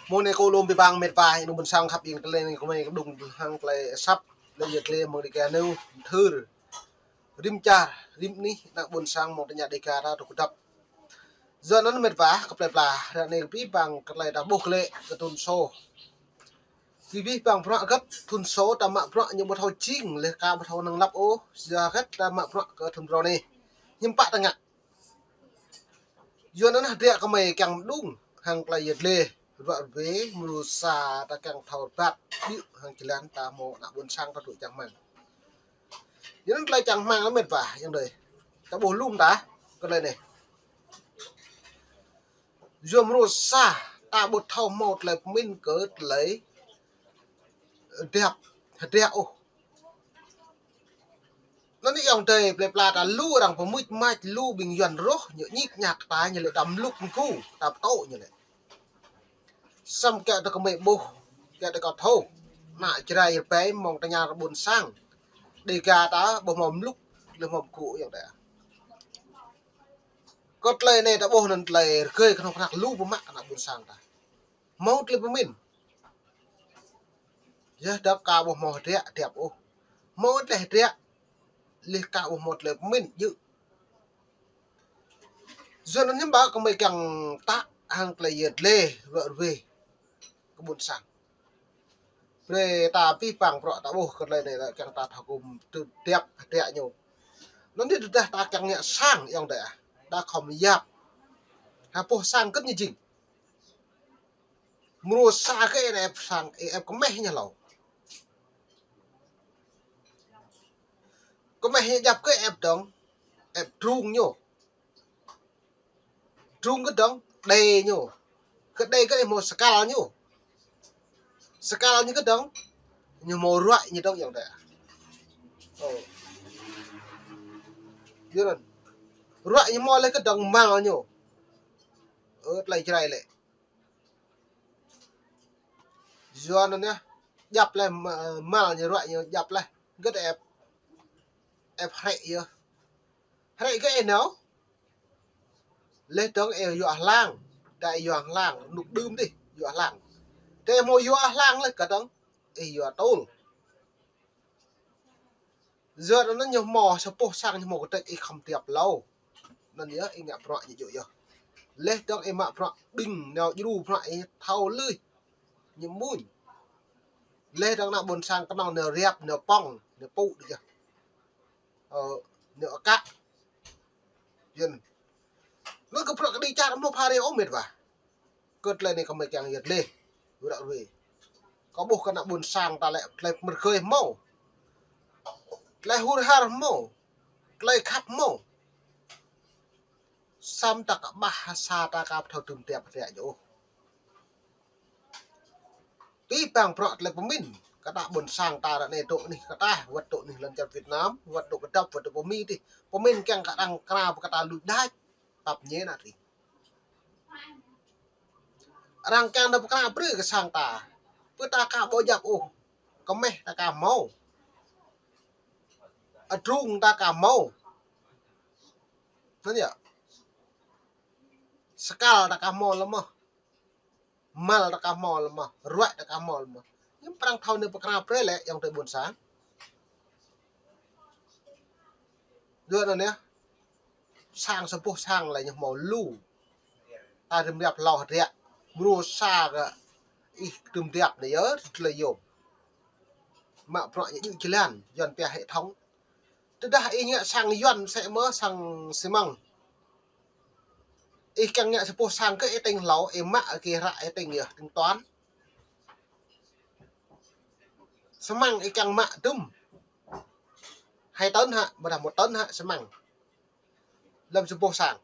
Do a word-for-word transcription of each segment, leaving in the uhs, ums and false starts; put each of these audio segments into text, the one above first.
Mơ̆ng anai kâo lŏm abih bang mĕt wa, ơ ană ƀôn sang khăp, yang tơlơi anai kơ mơi kơđung hăng tơlơi asăp, tơlơi yơh tơlơi mơ̆ng Dêga anai, thâo rĭm čar, rĭm anih, ană ƀôn sang mơ̆ng tơña Dêga ta tŭ kơdăp. Yua anŭn mĕt wa, kơ plơi pla, ră anai kơ abih bang kơ tơlơi ta ƀuh glaĭ kơ thŭn sô. Kơ abih bang bruă găp thŭn sô ta mă bruă ñu ƀu thâo jing, leh ka ƀu thâo năng lăp ôh, yua hơget ta mă bruă kơ thŭn phrâo anai. Hiư̆m pă ta ngă. Yua anŭn hơdră kơ mơi kiăng mơđung hăng tơlơi yơh tơlơi ruă ruê mơnuih sa ta kiăng thâo rơbat ƀiă hăng jơlan ta hmâo ană ƀôn sang ta tŭ čang rơmang. Yua anŭn tơlơi čang rơmang lăm mĕt wa, yang dơi. Ta ƀuh lŏm ta, kơ tơlơi anai. Yua mơnuih sa ta ƀu thâo hmâo tơlơi pơmĭn kơ tơlơi hơdră, hơdră ôh. Anŭn yơh yang dơi plơi pla ta lu arăng pơmưč mač lu ƀing Yuan rŏh ñu ñik ñak ta ñu lĕ ta mlŭk mgu ta pơtô ñu lĕ. Samơ̆ kiăng ta kơ mơi ƀuh, kiăng ta kơ thâo. Ană Jrai rơbei mơ̆ng tơña ƀôn sang. Dêga ta ƀu hmâo mlŭk, lĕ hmâo mgu yang dơi. Kơ tơlơi anai ta ƀuh anŭn tơlơi rơgơi kơnơ̆ng kơnăk lu pơmă ană ƀôn sang ta. Hmâo tơlơi pơmĭn. Yơh dăp ka ƀu hmâo hơdră, hơdră ôh. Hmâo tơlơi hơdră, leh ka ƀu hmâo tơlơi pơmĭn, jư̆. Yua anŭn hiư̆m pă kơ mơi kiăng tă hăng tơlơi yơh tơlơi ruă ruê kơ ƀôn sang. Brơi ta abih bang bruă ta ƀuh kơ tơlơi anai ta kiăng ta thâo kơ tơdră, hơdră ñu. Anŭn yơh tơdah ta kiăng ngă sang yang dơi ah. Ta khŏm yap. Ha ƀuh sang kơ̆t ñu jing. Mrô sa kơ ĕp sang, ĕp kơmeh ñu hlâo. Kơmeh ñu djăp kơ ĕp dơ̆ng, ĕp drung ñu. Drung kơ dơ̆ng, đe ñu. Kơ đe kơ ĕp hmâo săkal ñu. Săkal ñu kơ dơ̆ng, ñu hmâo ruă ñu dơ̆ng yang dơi. Ơ. Yua anŭn. Ruă ñu hmâo leh kơ dơ̆ng mal ñu. Ơ, tơlơi Jrai lĕ. Yua anŭn yơh, djăp leh, ma-, mal ñu ruă ñu djăp leh. Gơ̆t ĕp, ĕp hrĕ yơh. Hrĕ kơ ĕp nao. Leh dơ̆ng ĕp yua hlang. Đa yua hlang, nuk đưm dih, yua hlang. Đa hmâo yua hlang leh kơ dơ̆ng, ĕp yua tôl. Yua anŭn ñu hmâo sa boh sang ñu hmâo kơtĕč ih khŏm tiăp hlâo. Anŭn yơh ih ngă bruă ñu djơ̆ yơh. Leh dơ̆ng ih mă bruă ƀing nao djru bruă ih thâo lưh. Ñu mŭn. Leh dơ̆ng ană ƀôn sang kơnơ̆ng nao riăp, nao pŏng, nao pŭ dih yơh. Ơ, nao akă. Yơh. Anŭn kơ bruă kơđi čar hmâo pha rê ôh mĕt wa. Kơ tơlơi anai kơ mơi kiăng yơh tơlơi ruă ruê. Kơ ƀuh kơ ană ƀôn sang ta lĕ tơlơi pơmơrgơi hmâo. Tơlơi hur har hmâo. Tơlơi khăp hmâo. Samơ̆ ta kơƀah ha sa ta ka ƀu thâo tŭm tiăp hơdră ñu ôh. Abih bang bruă tơlơi pơmĭn kơ ană ƀôn sang ta ră anai dŏ anih kơ ta, wơ̆t dŏ anih lŏn čar Việt Nam, wơ̆t dŏ kơdŏp, wơ̆t dŏ pơ Mi dih. Pơmĭn kiăng kơ arăng kra pơ kơ ta lui đač, pap ñe ană tring. Arăng kiăng dŏ pơkra brơi kơ sang ta. Pơ ta ka ƀu djăp ôh. Kơmeh ta ka hmâo. Adrung ta ka hmâo. Anŭn yơh. Săkal ta ka hmâo lơmơ̆. Mal ta ka hmâo lơmơ̆. Ruă ta ka hmâo lơmơ̆. Hiư̆m pă arăng thâo nao pơkra brơi lĕ yang tơi ƀôn sang. Yua anŭn yơh. Sang sa boh sang lĕ ñu hmâo lu. Ta rĭm riăp hlâo hơdră. Mrô sa kơ ih tŭm tiăp anai yơh, tơlơi yôm. Mă bruă ñu djơ̆ jơlan, Yuan pia hệ thống. Tơdah ih ngă sang Yuan sĕ mơ̆ sang xi măng. Ih kiăng ngă sa boh sang kơ ih tĭng hlâo, ih mă kơ hră ih tĭng yơh, tĭng tuan. Xi măng ih kiăng mă tŭm. Hai tấn hă, ƀôdah một tấn hă xi măng. Lăm sa boh sang.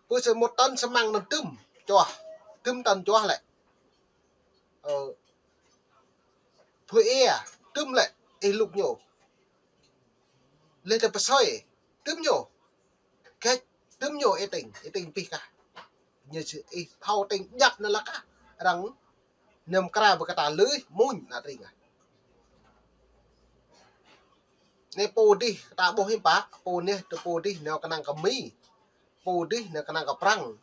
Pơ sa một tấn xi măng anŭn tŭm, čuah. Tŭm tăn čuah lĕ. Ơ. Pơ ia, tŭm lĕ, ih lŭk ñu. Leh ta pơsơi, tŭm ñu. Kĕč, tŭm ñu ih tĭng, ih tĭng pih kah. Ñu či ih thâo tĭng djăp anŭn lă kah. Arăng nao pơkra brơi kơ ta lưh, mŭn ană tring ah. Anai pô dih ta ƀuh hiư̆m pă, pô anai tơ pô dih nao kơnang kơ Mi. Pô dih nao kơnang kơ Prăng.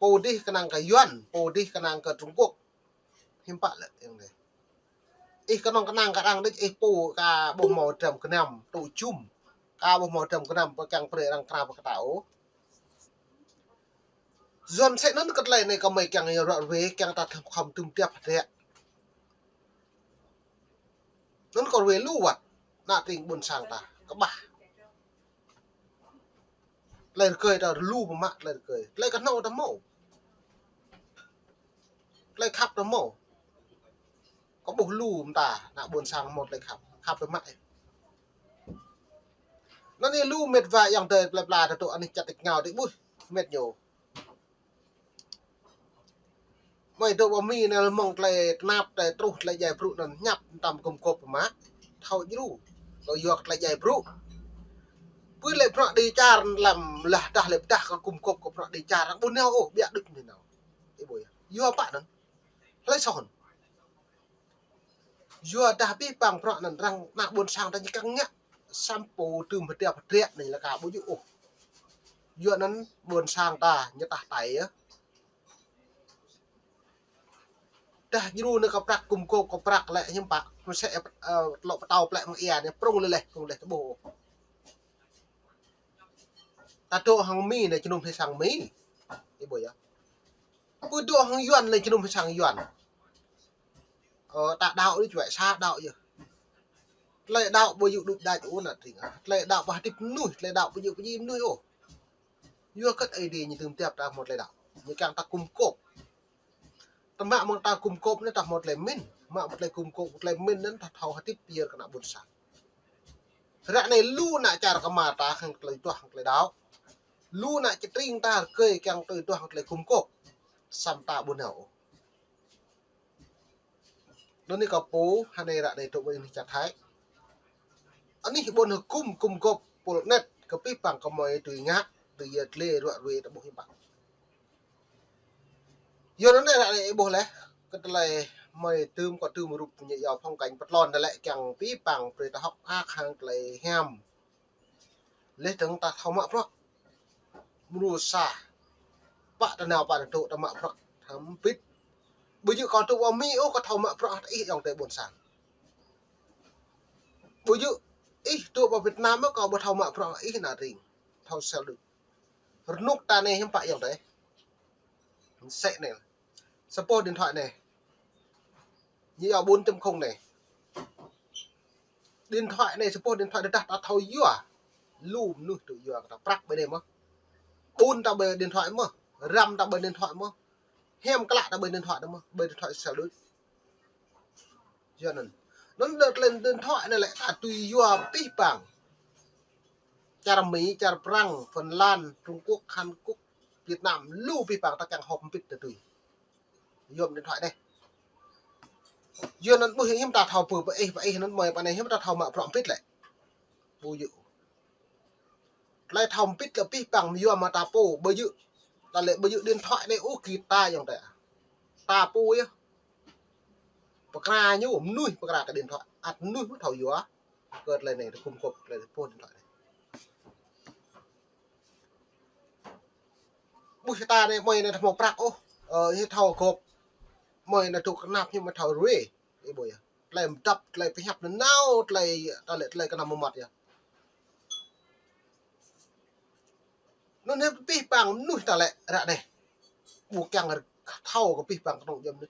Pô dih kơnang kơ Yuan, pô dih kơnang kơ Trung Quốc. Hiư̆m pă lĕ yang dih. Ih kơnơ̆ng kơnang kơ arăng đôč, ih pô ka ƀuh hmâo dram gơnam, tŭ jum. Ka ƀuh hmâo dram gơnam, pơkăng brơi arăng krao pơkă ta ôh. Yuan sĕ anŭn kơ tơlơi anai kơ mơi kiăng ruă ruê, kiăng ta khŏm tŭm tiap hơdră. Anŭn kơ ruê lu wơ̆t, ană tring ƀôn sang ta, kơƀah. Tơlơi rơgơi ta lu pơmă tơlơi rơgơi. Tơlơi kơhnâo ta hmâo. Tơlơi khăp ta hmâo. Kơ ƀuh lu mơta, ană ƀôn sang hmâo tơlơi khăp. Khăp pơmă. Anŭn anai lu mĕt wa yang tơi plơi pla ta tŭ anih čăt tĭt ngao tĭt ƀuh. Mĕt ñu. Mơi dŏ ƀơi Mi anai lơmơ̆ng tơlơi tơnap, tơlơi truh, tơlơi djai brŭ anŭn ñăp tam gum gôp pơmă. Thâo djru. Kơ yua kơ tơlơi djai brŭ. Pơ lĕ bruă dêh čar lăm lah dah lĕ pơdah kơ gum gôp kơ bruă dêh čar. Arăng ƀu nao ôh, biă đôč mơ̆n nao. Ih ƀuh yơh. Yua pă anŭn. Hlơi soh anŭn. Yua dah abih bang bruă anŭn arăng ană ƀôn sang ta ñu kiăng ngă. Samơ̆ pô tŭm hơdră hơdră anai lĕ ka ƀu djơ̆ ôh. Yua anŭn ƀôn sang ta ñu tah tai yơh. Dah djru anai kơ prăk gum gôp kơ prăk lĕ hiư̆m pă. Mơsĕ, ơ, tơlŏ pơtâo plĕ mơ̆ng ia anai prŭng leh leh, prŭng leh tơƀuh. Ta dŏ hăng Mi anai jơnum hĭ sang Mi. Ih ƀuh yơh. Pơ dŏ hăng Yuan anai jơnum hĭ sang Yuan. Ơ, ta đaŏ đôč, wĕ sa đaŏ yơh. Tơlơi đaŏ ƀu djơ̆ đôč đač ôh ană tring. Tơlơi đaŏ ƀu hơdip mơnuih, tơlơi đaŏ ƀu djơ̆ pơjing mơnuih ôh. Yua kơ Ơi Adai ñu tŭm tiap ta hmâo tơlơi đaŏ. Ñu kiăng ta gum gôp. Tơma mơ̆ng ta gum gôp anai ta hmâo tơlơi mĭn. Mă tơlơi gum gôp, tơlơi mĭn anŭn ta thâo hơdip pơyơr kơ ană ƀôn sang. Ră anai lu ană čar kơmar ta hăng tơlơi duah hăng tơlơi đaŏ. Lu ană čar tring ta rơgơi kiăng tơlơi duah hăng tơlơi gum gôp. Samơ̆ ta ƀu nao ôh. Anŭn anai kơ pô, hơnai ră anai tŭ ƀơi anih čar Thái. Anih ƀôn hơgum gum gôp pôl anet kơ abih bang kơ mơi tui ngă, tui yơh tơlơi ruă ruê ta ƀuh hiư̆m pă. Yua anŭn anai ră anai ih ƀuh leh, kơ tơlơi mơi tŭm kơ tŭm rup ñu yua phong cảnh pơtlon tơlơi kiăng abih bang brơi ta hơ̆k mơak hăng tơlơi hiam. Leh dơ̆ng ta thâo mă bruă. Mrô sa. Pă ta nao pă ta dŏ ta mă bruă. Thâo hơbĭt. Ƀu djơ̆ kâo dŏ ƀơi Mi ôh kâo thâo mă bruă hăng ih ayŏng adơi ƀôn sang. Ƀu djơ̆ ih dŏ ƀơi Việt Nam ôh kâo ƀu thâo mă bruă hăng ih ană tring. Thâo sel đôč. Rơnŭk ta anai hiư̆m pă ayŏng adơi. Mơsĕ anai. Sa boh điện thoại anai. Ñu yua bốn chấm không anai. Điện thoại anai, sa boh điện thoại anai dah ta thâo yua. Lu mơnuih tŭ yua kơ ta, prăk ƀơi anai mơ̆n. Ƀun ta ƀơi điện thoại mơ̆n. Răm ta ƀơi điện thoại mơ̆n. Hiam klă ta ƀơi điện thoại mơ̆n. Ƀơi điện thoại sel đôč. Yua anŭn. Anŭn đơ̆ tơlơi điện thoại anai lĕ ta tui yua abih bang. Čar Mi, čar Prăng, Phần Lan, Trung Quốc, Hàn Quốc, Việt Nam, lu abih bang ta kiăng hơ̆k hơbĭt ta tui. Yua điện thoại anai. Yua anŭn ƀu hiư̆m ta thâo pơ pơ ih, pơ ih anŭn mơi pơ anai hiư̆m ta thâo mă bruă hơbĭt lĕ. Ƀu djơ̆. Tơlơi thâo hơbĭt lĕ abih bang yua mă ta pô, ƀu djơ̆. Ta lĕ ƀu djơ̆ điện thoại anai ôh kơ ta ayŏng adơi. Ta pô yơh. Pơkra ñu, mơnuih pơkra kơ điện thoại. Ăt mơnuih mơ̆ thâo yua. Kơ tơlơi anai, tơlơi gum gôp, tơlơi pô điện thoại anai. Ƀuh ta anai, mơi anai thâo mă prăk ôh. Ơ, ñu thâo gôp. Mơi anai dŏ kơnap ñu mă thâo ruê. Ih ƀuh yơh. Tơlơi mơdăp, tơlơi pơhiăp nanao, tơlơi, tơlơi, tơlơi kơnam mơmŏt yơh. Anŭn anai abih bang mơnuih ta lĕ ră anai. Ƀu kiăng thâo kơ abih bang kơnơ̆ng jăm anai.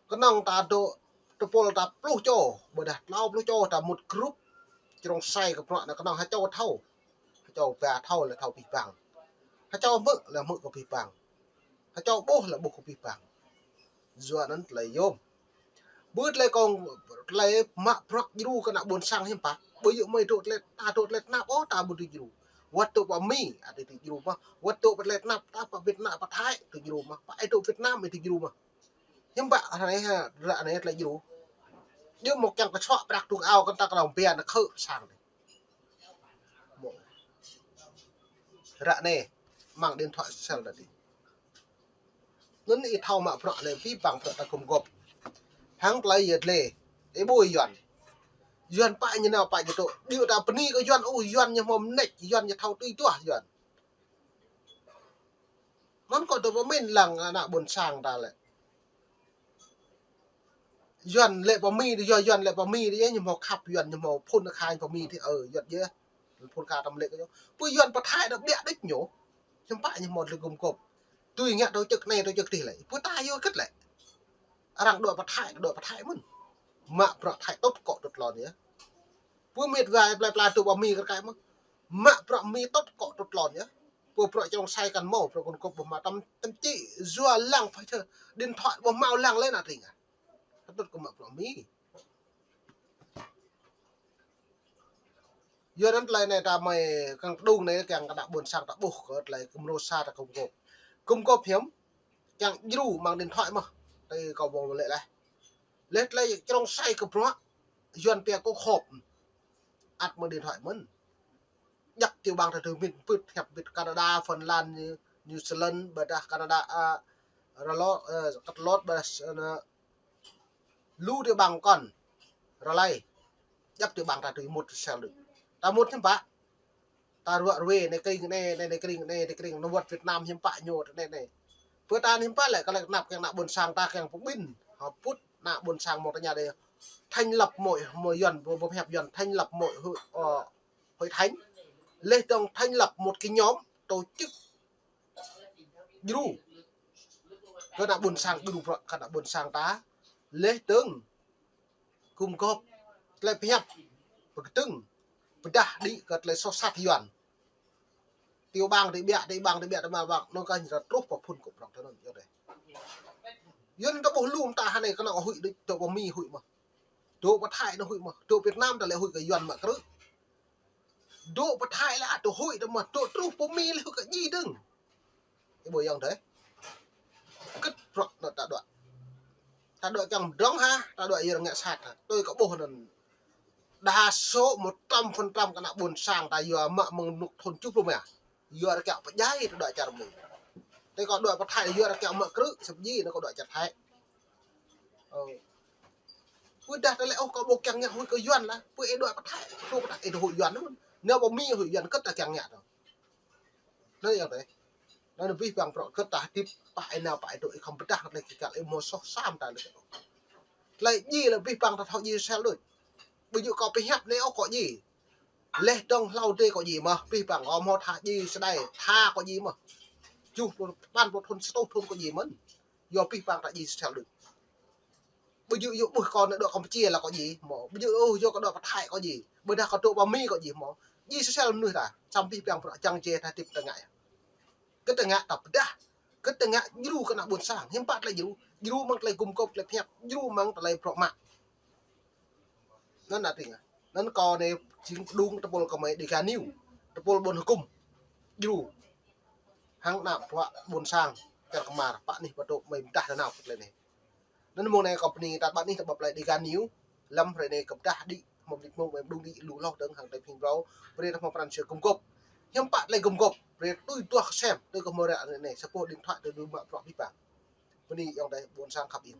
Kơnơ̆ng ta dŏ tơpul ta pluh čô, ƀôdah klâo pluh čô ta mŭt group. Čơrông sai kơ bruă anai kơnơ̆ng ha čô thâo. Ha čô ba thâo lĕ thâo abih bang. Ha čô hmư̆ lĕ hmư̆ kơ abih bang. Ha čô ƀuh lĕ ƀuh kơ abih bang. Yua anŭn tơlơi yôm. Ƀu tơlơi kông, tơlơi mă bruă djru kơ ană ƀôn sang hiư̆m pă. Ƀu djơ̆ mơi dŏ tơlơi, ta dŏ tơlơi tơnap ôh ta ƀu dưi djru. Wơ̆t dŏ pơ Mi, ăt dưi djru mơ̆n. Wơ̆t dŏ pơ tơlơi tơnap, ta pơ Việt Nam, pơ Thái, dưi djru mơ̆n. Pơ ih dŏ Việt Nam, ih dưi djru mơ̆n. Hiư̆m pă, ră anai, ră anai tơlơi djru. Djơ̆ mơ̆ kiăng kơ sŏk prăk dŏ ao kơ ta kơ rong biă ană khơ̆ sang anai. Ră anai, mơ̆ng điện thoại sel tơdơi. Anŭn ih thâo mă bruă lĕ abih bang bruă ta gum gôp. Hăng tơlơi yơh lĕ. Ih ƀuh Yuan. Yuan pă ñu nao pă ñu dŏ. Djơ̆ ta bơni kơ Yuan, ôh, Yuan ñu hmâo mơneč, Yuan ñu thâo tui duah Yuan. Anŭn kâo dŏ pơmĭn lăng ană ƀôn sang ta lĕ. Yuan lĕ pơmĭn, yua Yuan lĕ pơmĭn, yua ñu hmâo khăp Yuan, ñu hmâo phŭn khan pơmĭn, ơ, Yuan yơh. Phŭn khan tăm lĕ kơ ñu. Pơ Yuan pơthai dŏ ƀiă đĕč ñu. Hiư̆m pă ñu hmâo lĕ gum gôp. Tui ngă tơčĕk anai, tơčĕk adih lĕ. Pơ ta yua kơ̆t lĕ. Arăng dŏ pơthai, dŏ pơthai mơ̆n. Mă bruă Thái tŭt kŏ tŭt lŏn yơh. Pơ mĕt wa plơi pla dŏ pơmĭn kơ kai mơ̆n. Mă bruă Mi tŭt kŏ tŭt lŏn yơh. Pơ bruă črông sai kăn hmâo, bruă gum gôp ƀu hmâo tăm, tăm či yua lăng phải thơ. Điện thoại ƀu hmâo lăng lĕ ană tring ah. Tŭt kơ mă bruă Mi. Yua anŭn tơlơi anai ta mơi kăng pơdŏng anai kiăng kơ ană ƀôn sang ta ƀuh kơ tơlơi kơ mrô sa ta gum gôp. Gum gôp hiam, kiăng djru mơ̆ng điện thoại mơ̆n. Tui kâo ƀuh lĕ laih. Laih tơlơi črông sai kơ bruă, Yuan pia kơ khŏp. Ăt mơ̆ng điện thoại mơ̆n. Djăp tiểu bang ta tui mĭn pưt hiăp ƀĭt Canada, Phần Lan, New, New Zealand, ƀôdah Canada, a, rơlot, ơ, kơtlot, ƀôdah, ơ, lu tiểu bang kŏn rơlai. Djăp tiểu bang ta tui mŭt sel đôč. Ta mŭt hiư̆m pă. Ta ruă ruê, anai kring anai, anai, anai kring anai, anai kring anai wơ̆t Việt Nam hiư̆m pă ñu anai anai. Pơ ta hiư̆m pă lĕ, kơ lĕ kơnăp kiăng ană ƀôn sang ta kiăng pơƀĭn. Hơpŭt ană ƀôn sang mơ̆ng tơña đê. Thành lập một, một Yuan, ƀu, ƀu hiăp Yuan, thành lập một hội, ơ, hội thánh. Laih dơ̆ng thành lập một cái nhóm tổ chức djru. Kơ ană ƀôn sang djru bruă, kơ ană ƀôn sang ta. Laih dơ̆ng gum gôp, tơlơi pơhiăp, pơkơdơ̆ng, pơdah đĭ kơ tơlơi soh sat Yuan. Tiểu bang đĭ ƀiă, tiểu bang đĭ ƀiă, tơma bang, anŭn kơ ñu ta truh pơ phŭn gôp bruă tơ anŭn, yua đê. Yuan ta ƀuh lu mơta hơnai kơnơ̆ng huĭ đôč, dŏ pơ Mi huĭ mơ̆n. Dŏ pơ Thái anŭn huĭ mơ̆n. Dŏ Việt Nam ta lĕ huĭ kơ Yuan mă krư̆. Dŏ pơ Thái lĕ ăt huĭ tơ mơ̆n, dŏ truh pơ Mi lĕ huĭ kơ djai dơ̆ng. Ih ƀuh yơh tơ. Kơ̆t bruă anŭn ta dŏ. Ta dŏ kiăng pơdrŏng hă, ta dŏ yơh ngă sat hă. Tui kâo ƀuh anŭn. Đa số một trăm phần trăm kơ ană ƀôn sang ta yua mă mơ̆ng rơnŭk thŭn tơjuh pluh mơ̆n. Yua rơkâo pơdjai ta dŏ čar Mi. Tui kâo dŏ pơ Thái yua rơkâo mă krư̆, săp ji anŭn kâo dŏ čar Thái. Ơ. Pơdah tơlơi ôh kâo ƀu kiăng ngă huĭ kơ Yuan lah. Pơ ih dŏ pơ Thái, dŏ pơ Thái ih dŏ huĭ Yuan anŭn. Anai pơ Mi huĭ Yuan kơ̆t ta kiăng ngă tơ. Anŭn yơh tơ. Anŭn abih bang bruă kơ̆t ta hơdip pă ih nao pă ih dŏ ih khŏm pơdah tơlơi kơkăl ih hmâo soh sa mơta lĕ. Tơlơi djai lĕ abih bang ta thâo djai sel đôč. Ƀu djơ̆ kâo pơhiăp anai ôh kâo djai. Laih dơ̆ng hlâo dê kâo djai mơ̆n, abih bang kâo hmâo tha djai sơdai, tha kâo djai mơ̆n. Tơjuh pluh, păn pluh thŭn, sa rơtuh thŭn kâo djai mơ̆n. Yua abih bang ta djai sel đôč. Ƀu djơ̆ yua ƀuh kâo anai dŏ Campuchia lah kâo djai, hmâo. Ƀu djơ̆ ôh yua kâo dŏ pơ Thái kâo djai. Ƀôdah kâo dŏ pơ Mi kâo djai, hmâo. Djai sel mơnuih ta, samơ̆ abih bang bruă čang djai ta hơdip ta ngă yơh. Kơ̆t ta ngă ta pơdah. Kơ̆t ta ngă djru kơ ană ƀôn sang. Hiư̆m pă tơlơi djru. Djru mơ̆ng tơlơi gum gôp tơlơi pơhiăp. Djru mơ̆ng tơlơi bruă mă. Anŭn ană tring ah. Anŭn kâo anai jing pơdŏng tơpul kơ mơi Dega News. Tơpul ƀôn hơkŭm. Djru. Hăng ană bruă ƀôn sang. Čar kơmar. Pă anih pơtô mơi pơdah tơ nao kơ tơlơi anai. Anŭn mông anai kâo bơni ta ƀă anih ta ƀă plơi Dega News. Lăm hrơi anai kơ pơdah đĭ, hmâo mơnit mông, mơ̆ng đung đĭ lu hloh dơ̆ng hăng tơlơi phing brâo, brơi ta hmâo pran jua gum gôp. Hiư̆m pă tơlơi gum gôp, brơi tui duah kơsem, tui kơ hmâo ră anai, sa boh điện thoại tui dŏ mă bruă abih bang. Bơni ayŏng adơi ƀôn sang khăp ing.